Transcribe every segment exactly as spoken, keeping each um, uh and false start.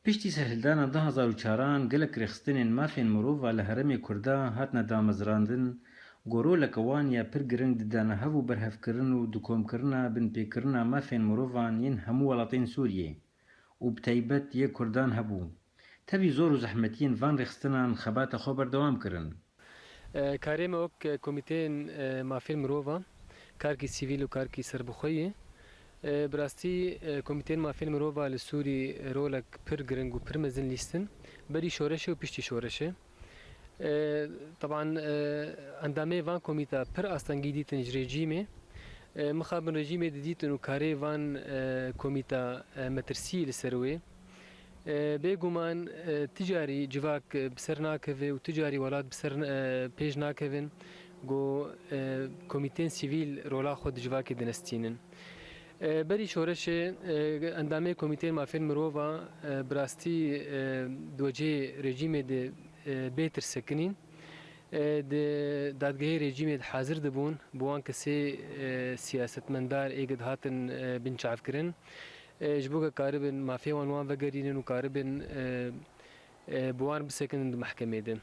Piştî serhildana du hazar û çaran gelek rêxistinên mafên mirova li herêmê Kurda hatine damezrandin, ku roleke wan ya pir giring di danehev û berhevkirin û dikomkirina binpêkirina mafên mirovan yên hemû welatên Sûriyê û bi taybet yê Kurdan hebû. Tevî zor û zehmetiyên van rêxistinan xebata xwe berdewam kirin. E, karê me wek, e, komîteyên, e, mafên mirova, karkî sivîl û karkî serbixwe ye. E, bi rastî, e, komîteyên mafên mirova li Sûrî rolek pir giring û pir mezin lîstin. Berî şoreşê û piştî şoreşê. E, teban, e, endamê van komîta pir astengî dîtin ji rejîmê. E, mixabin rejîmê didîtin û karê van, e, komîta, e, metirsî li ser wê. E, bêguman, e, ti carî civak, e, bi ser nakeve û ti carî welat bi ser, e, pêş nakevin, ku, e, komîtên sivîl rola xwe di civakê dinestînin. E, berî şoreşê, e, endamê Komîteyên Mafên Mirova, e, bi rastî, e, di wecihê rejîmê de, e, bê tirsekinîn. E, di dadgehê rejîmê de hazir dibûn, bi wan kesê, e, siyasetmendar ê ke dihatin, e, binçavkirin. E, ji bo ke karibin mafê wan wan vegerînin û karibin, e, e, bi wan bisekinin di mehkemê de.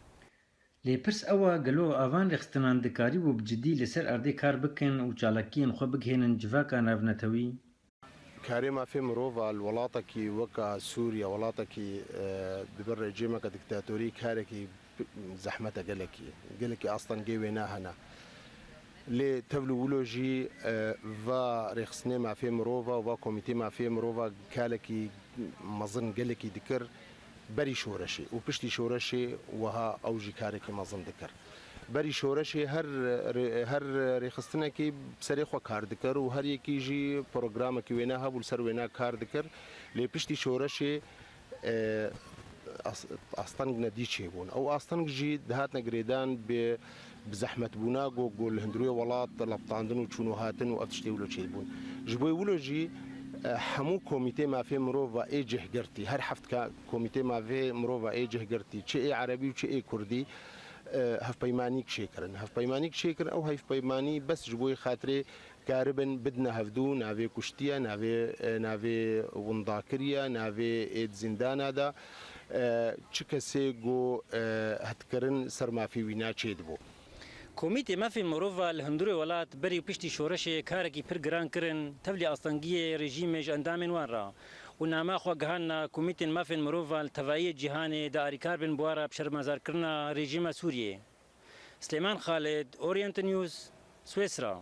Lê pirs ew e, gelo avan rêxistinan dikarîbû bi cidî li ser erdê kar bikin û çalakiyên xwe bigihênin civaka navnetewî? Karê mafê mirova li welatekî weka Sûriye, welatekî, e, di bin rejîmeke dîktatorî karekî zehmet e gelekî. Gelekî astengê wêne hene. Lê tevlî wilo jî, e, va rêxistinê mafê mirova û va komîtê mafê mirova kalekî mezin gelekî dikir berî şoreşê û piştî şoreşê wiha ew jî karekî mezin dikir. Berî şoreşê her rê-, her rêxistinekî bi serê xwe kar dikir û her yekî jî programekî wêne hebû li ser wêne kar dikir. Lê piştî şoreşê, e, as-, asteng nedî çêbûn. Ew asteng jî dihatine girêdan bi, bi zehmetbûna ku, ku li hundirê welat leptandin û çûn û hatin û ev tiştê wilo çêbûn. Ji bo wilo jî, e, hemû komîtê mafê mirova ê cihgirtî, her heft ka-, komîtê mafê mirova ê cihgirtî, çi ê erebî û çi ê kurdî, e, hevpeymanîk çêkirin. Hevpeymanîk çêkirin, ew hevpeymanî bes ji bo xatirê karibin bidine hevdû, navê kuştiye, navê, e, navê windakiriye, navê ê di zîndana de, e, çi kesê ku, e, hetkirin ser mafê wîna çêdibû. Komîtê Mafê Mirova li hundirê welat berî û piştî şoreşê karekî pir giran kirin, tevlî astengiyê rejîmê ji endamên wan re û nama xwe gihandina Komîtên Mafên Mirova li tevayiyê cîhanê de arîkar bin bi wan re bi şermezarkirina rejîma Sûriyê. Silêman Xalid, Orient News, Swêsra.